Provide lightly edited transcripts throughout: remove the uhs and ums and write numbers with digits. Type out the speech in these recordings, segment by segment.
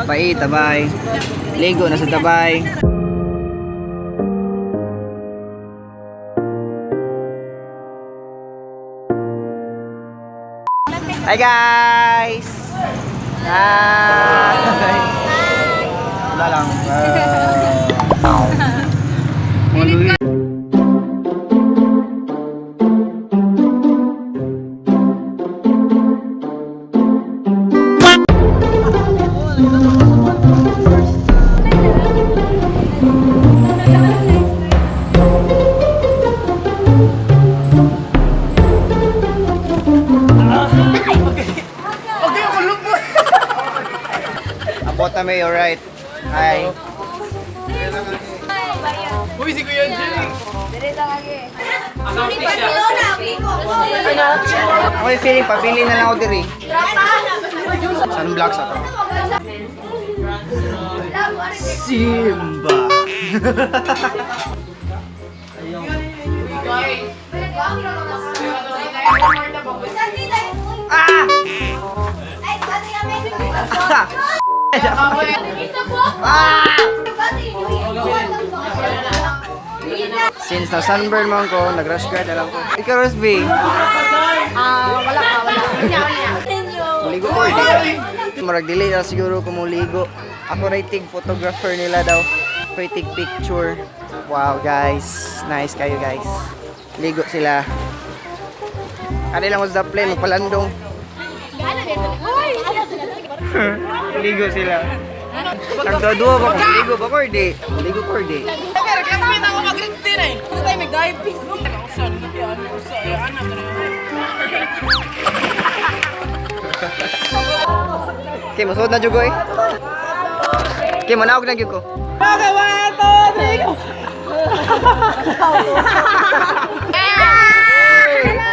Pai, tabay. Ligo na sa tabay. Hi guys! Hi! Wala lang. Mga luwi. Abot na may, alright. Hi. Uy, si Kuya Jay! Ako yung feeling, pabili na lang ako diri. Sunblocks ako. Simba! Ah! Ah! Since na sunburn man ko, nag-rush guard na lang ko. Ikaw, Rosby? Ah, wala pa, wala. Unya, unya. Muligo ko, di. Murag dili na siguro ko muligo. Ako rating photographer nila daw. Rating picture. Wow, guys. Nice kayo, guys. Ligo sila. Kani lang ko sa plane, magpalandong. Ligo sila. Nagdodua ba ko? Ligo ba ko or di? Ligo ko or di? Pero classmate ako mag-grade din eh. Hindi tayo mag-dive. Okay, masuod na jugoy. Okay, manawag na gyud ko. Okay, one, two, three, go!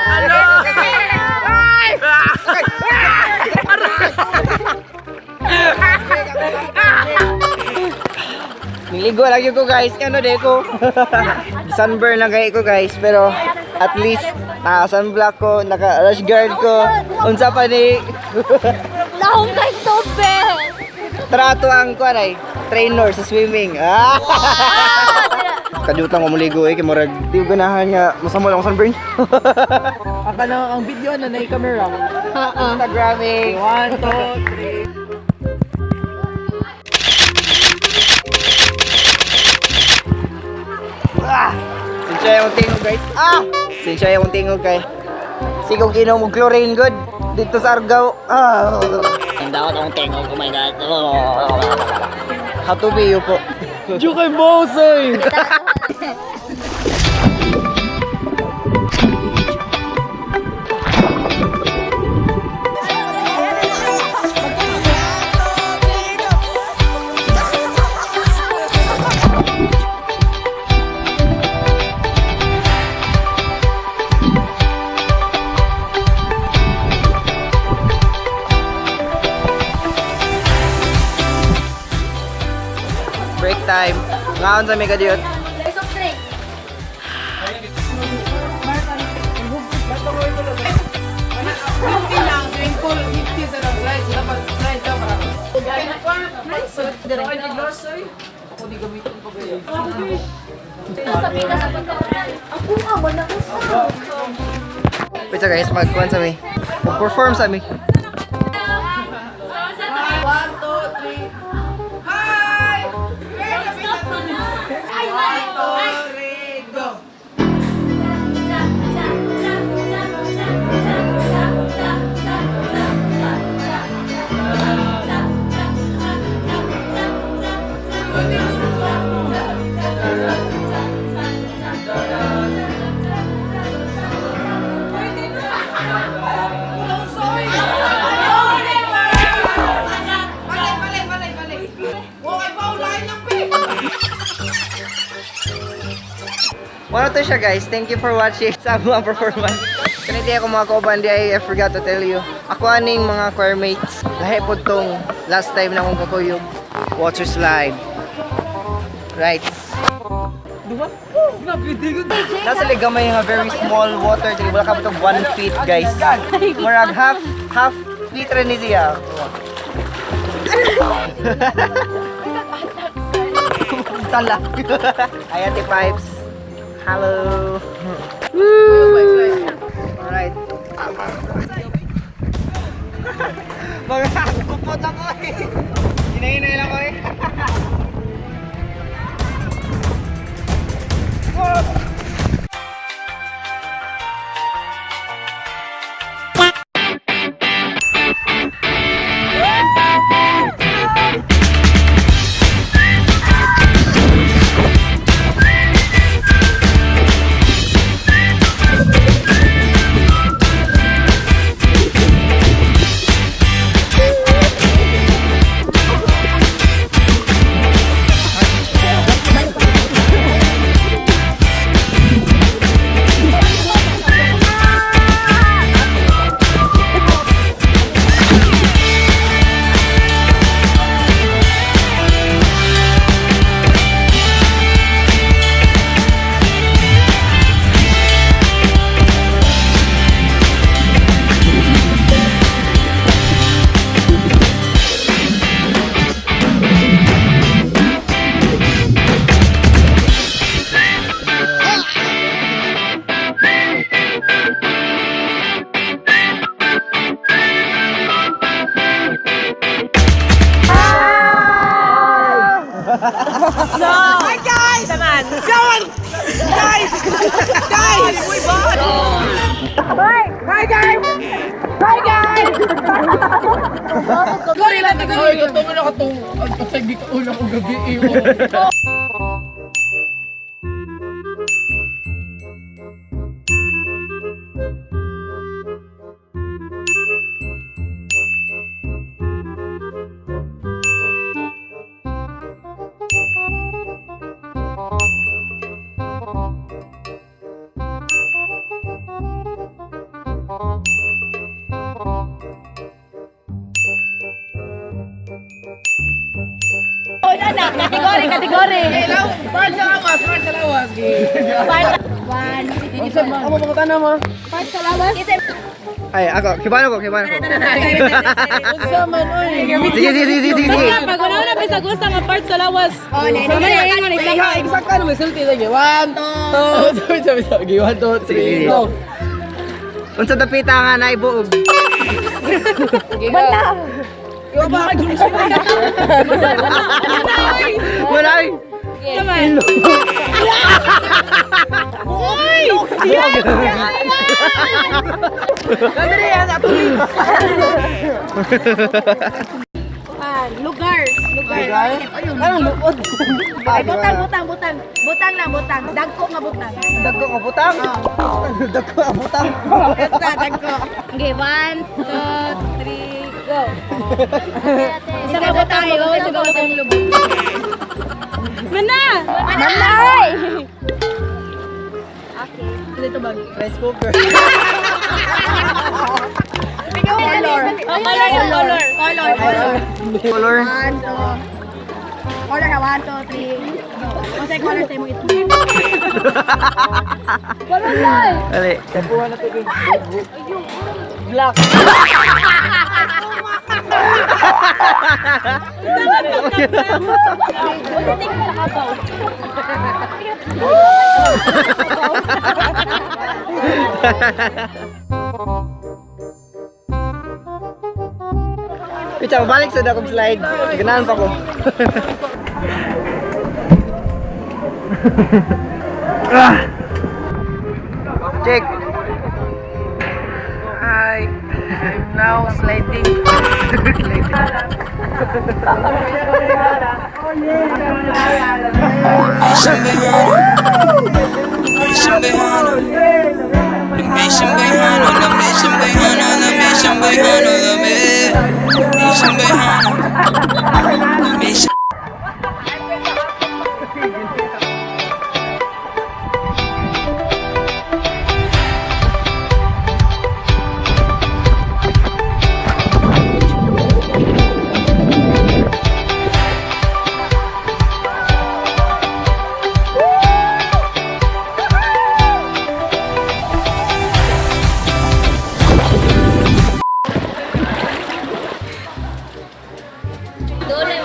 Ano? Niligo lagi ko guys, ano de ko. Sunburn lang kay ko guys, pero at least naka sunblock ko, naka rash guard ko. Unsa pa ni Lahong kay tubig. Trato ang kuan ay trainer sa swimming. Ah! Kadiyot lang ko muligo eh, kay murag di ko ganahan nga masamo lang akong sunburn. Ang kanang ang video na na camera. Instagramming. One, two, three. Ah! Sinsya yung tingog guys. Ah! Sinsya yung tingog kay. Sigog inom og chlorine good dito sa Argao. Ah! Ang dawat akong tingog. Oh my God. How to be you po. Jukay Mosey! Break time. Ngaon sa may kadiyot. Soft drink. Lang, swimming pool, 50 sa lang slide. So, dapat slide daw para. Ako di gamitin pa kayo. Sa pika sa pagkakunan. Ako nga, wala ko sa. Wait guys, magkuhan sa mi. Mag-perform sa mi. One, two, three. Hi! One, two, three, go! Balik, balik, balik, balik. Okay pa, ulahin lang, pe. Wala to siya guys. Thank you for watching sa among performance. Kaniti ako mga kauban di ay I forgot to tell you. Ako aning mga choir mates. Lahi po tong last time na akong kakuyog. Water slide. Right. Nasa ligamay nga very small water. Dili wala ka itong 1 feet guys. Murag half feet ra ni siya. Tala. Ay, Ate Pipes. Hello. Alright. Mga kupot ako eh. Hinahinay lang ko eh. Ay, katong na katong. Ay, kasagi ka ulo ko gabi eh. Kategory, kategory. Part sa lawas, part sa lawas. One. Amo mga tanam ha. Part sa lawas. Ay, ako. Kibano ko, kibano ko. Unsa man oy. Sige, sige, sige, sige, sige. Pag una na bisagusa nga part sa lawas. Oh, Ikaw, exact ano may sulti sige. 1, 2, sabi sabi sabi. 1, 2, Sige, sige. 3, go. Unsa dapita nga na ibuog? Wala. Iwa ba? Wala ay. Naman. Kadiri yan atuli. Lugar. Lugar. Anong luod? Ay, butang, butang, butang. Butang lang, butang. Dagko nga butang. Dagko ka butang. Dagko ka butang. Basta, dagko. Okay, 1, 2, 3, go. Isa ka butang, ikaw sa butang. Mana! Mana! Okay. Ito bag. Rice cooker. Color. Oh, color, color. Color, color. Color. 1, 2. Color ka, 1, 2, 3. Go. Kung sa'yo color sa'yo mo ito. Color lang. Ali. Black. Ulitin ko sa kabaw. Picha, balik sa dakong slide. Ganahan pa ko. Ah. Check. Hi. I'm now sliding. Mission.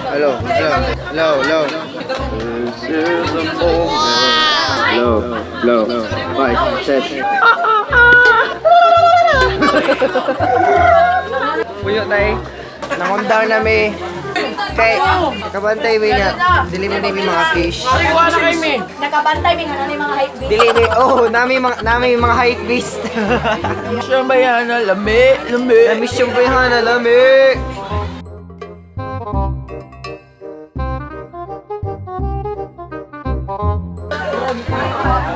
Hello, hello, hello, hello. This is a moment. Low, low, mic check. Puyo tay. Nangundang na mi. Kay, kabantay mi nga. Dili mo na mi mga fish. Nakabantay mi nga na mga hype beast. Dili mi, oh, nami mga hype beast. Siya bayana, lami, lami. Namiss yung bayana, lami.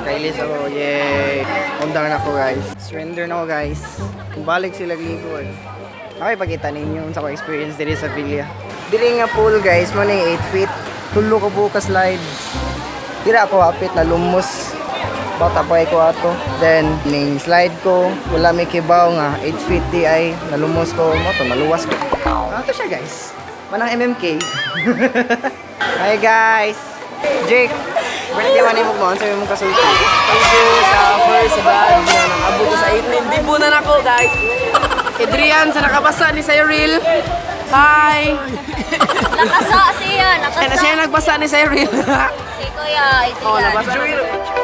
Kailis ako, yay! Undang na ako, guys. Surrender na ako, guys. Balik sila ligo eh. Okay, pagkita ninyo sa ko experience diri sa villa. Diri nga pool, guys, mo na 8 feet. Tulo ka buka slides. Dira ako hapit na lumos. Bata pa ko ato. Then, ning slide ko, wala may kibaw nga 8 feet di ay nalumos ko. Mo to, naluwas ko. Ano to siya, guys? Manang MMK. Hi, guys! Jake, birthday man mo mo, sabi mong kasulti. Thank you sa first vlog na nakabot ko sa 18. Di po na nako, guys. Adrian, sa nakabasa ni Cyril. Hi! Nakasa siya, Kaya nakasa. siya nagbasa ni Cyril. Si Kuya, Oh, Adrian. nabasa.